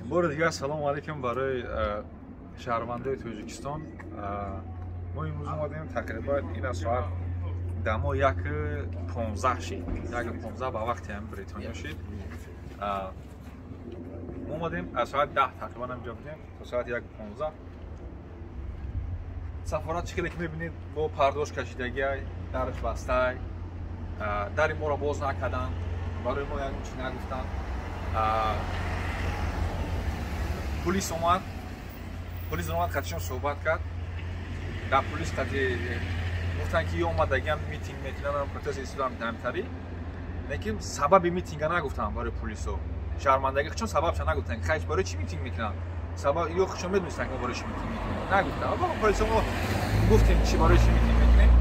Бори дигар салому алейкум барои шаҳрвандои Тоҷикистон. Мо имрӯз омадем, тақрибан ина соат дамо 1:15 шид, 1:15 ба вақти ҳами Бритониё шид. Мо омадем аз соат 10 тақрибан ҳамҷо будем то соати 1:15. Сафорат чӣ хеле ки мебинед, бо пардош кашидагиай, дараш бастай, дари моро боз накарданд, барои мо ягон чиз нагуфтанд. Полис омад, полис омад, қатишон суҳбат кард. Дар полис қати гуфтанд, ки ё омадагиам митинг мекунанд, протест истодам дамтарӣ, лекин сабаби митинга нагуфтанд барои полисо. Шармандагӣ, чун сабабша нагуфтанд, хайш барои чӣ митинг мекунанд? Сабаб ё худшон медонистанд, ки мо барои чӣ митинг мекунем, нагуфтанд. Полисо мо гуфтем, чи барои чӣ митинг мекунем.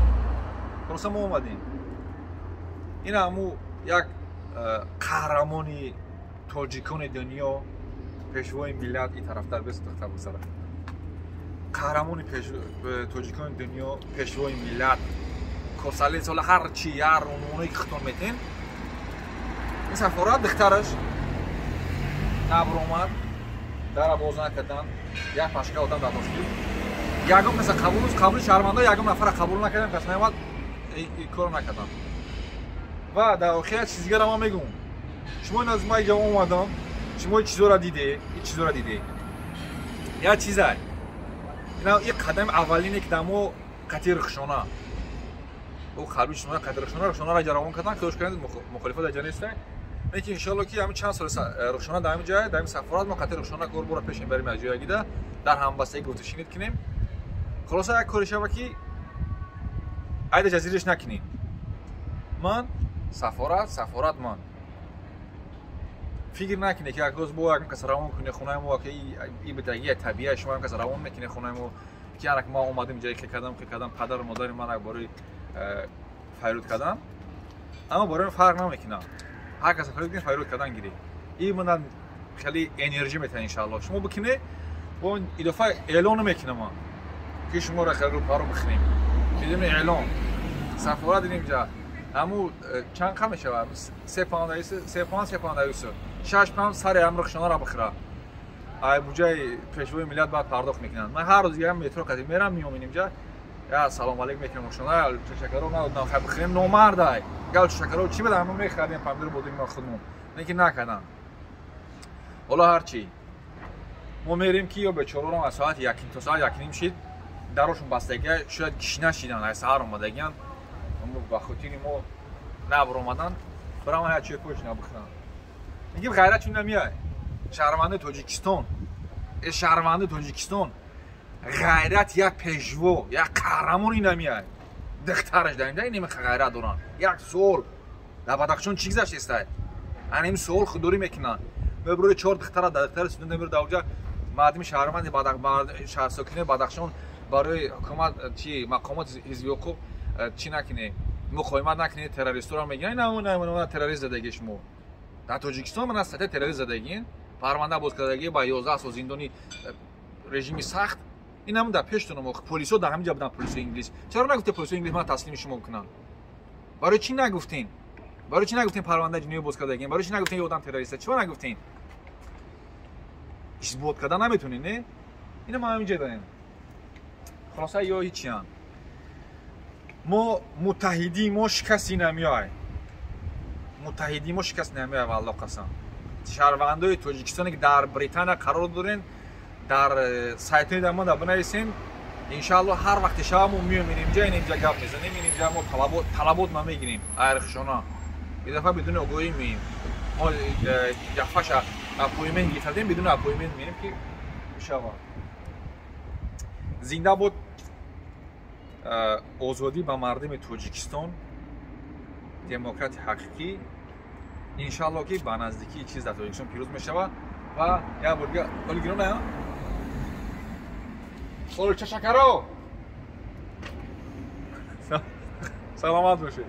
Хулоса, мо омадем. Ина ҳаму як қаҳрамони тоҷикони дунё, пешвои миллат, и тарафдар бес духтар бисара, қаҳрамони тоҷикони дунё, пешвои миллат, косали сола, ҳар чи, ҳар унвоное ки хитон метен, ин сафорат духтараш набуромад, дара боз накардан, як пашка одам дар дохил, ягон каса қабул, қабули шаҳрвандо ягон нафара қабул накардам, кас наомад, кор накардам. Ва дар охир як чиз дигара ман мегӯм. Шумо ин аз ма иҷа омадам, шумо чизоро диде, ин чизоро диде. Як чизай, ина ин қадами аввалине, ки дар мо қатъи рухшона, ӯ қалби шумо қатъи рухшона, рухшонаро ҷаравон кардан, худош карданд, мухолифа дар ҷа нестай. Лекин иншоалло, ки ҳамин чанд сол рухшона дар ҳамин ҷай, дар ҳамин сафорат, мо қатъи рухшона кор бора пеш мебарем, аз ҷоягида дар ҳамбастагӣ гуфтушинид кунем. Хулоса, як коре шава, ки айда ҷазириш накунем. Ман сафорат, сафорат, ман фикр накунед, ки як рӯз бо ягон кас равон куне хонаи мо, ки и бидагия табиа, шумо ягон кас равон мекуне хонаи мо, ки анак ма омадем ҷае, ки кардам, ки кардам, падару модари ман барои файруд кардам, аммо барои фарқ намекунам, ҳар кас файруд кунед, файруд кардан гирӣ. И мана хеле энержӣ метаҳад. Иншаалло, шумо бикуне, бо илофа эълон мекунам ман, ки шуморо хеле рӯпаро бихӯрем бидуни эълон. Сафорат инҷа ҳаму чанд қа мешавад? 3 паунд, 3 паунд, 3 паунд, 6 паунд сари ҳам рухшонаро бихӯра, ай буҷаи пешвои миллат баъд пардохт мекунанд. Ман ҳар рӯз як метро қати мерам, меом инҷа, я салом алейкум мекунам. Рухшона чашакаро надодам, хай бихӯрем, номардай гал чашакаро чӣ бада, ҳама мехардем помидор бодим ма худмон, лекин накардам. Ҳоло ҳарчи мо мерем, ки ё бечорорам аз соати якин то соат 1:30 шид, дарошон бастагия, шояд гишна шидан, ай саҳар омадагиян, ба хотири мо набуромадан, бараман як чой пош набихӯранд. Мегим, ғайрат чун намеяй, шаҳрвандаи Тоҷикистон, э шаҳрвандаи Тоҷикистон, ғайрат як пешво, як қаҳрамони намеяй, духтараш дар инҷа инаме ғайрат доранд. Як суол: дар Бадахшон чӣ гузаштестай? Ана ин суол худдорӣ мекунанд. Мебурои чор духтара, духтара сиду намеро дар оҷа, мардими шаҳрванди, шаҳрсокинои Бадахшон барои ҳукумат чи мақомот ҳизби ҳуқуқ чӣ накунед, муқовимат накунед, террористора мегиранд. На террорист задаги шумо дар Тоҷикистон, мана статья террорист задагин, парванда боз кардагӣ, ба 11 сол зиндони, режими сахт. Ин ҳамн дар пештонам полисо дар ҳамин ҷа буданд, полисои инглис. Чаро нагуфте полисои инглис мана таслими шумо кунанд? Барои чӣ нагуфтен? Барои чӣ нагуфтен парванда ҷиноӣ боз кардагин? Барои чӣ нагуфтен одам террориста? Чиро нагуфтен? Исбот карда наметонед, не? Ина ма ҳамин ҷа даем. Хулоса, ё ҳичиян, мо муттаҳидии мо шикасти намеояд, муттаҳидии мо шикаст намеояд, валло қасам. Шаҳрвандои Тоҷикистоне, ки дар Британия қарор дорен, дар сайтҳои дар мо да бинависем. Иншаалло, ҳар вақте шава, мо меоем инҷа, инҷа гап мезанем, инҷа мо талабот ма мегирем. Айрхшона ин дафъа бидуни огоҳӣ меем. Мо дафъаша appointment гирифтадем, бидуни appointment меем, ки шава. Зинда бод озодӣ ба мардуми Тоҷикистон, демократи ҳақиқӣ! Иншаалло, ки ба наздикии чиз дар Тоҷикистон пирӯз мешавад. Ва як бор дига оли гирона олчашакаро, саломат бошед.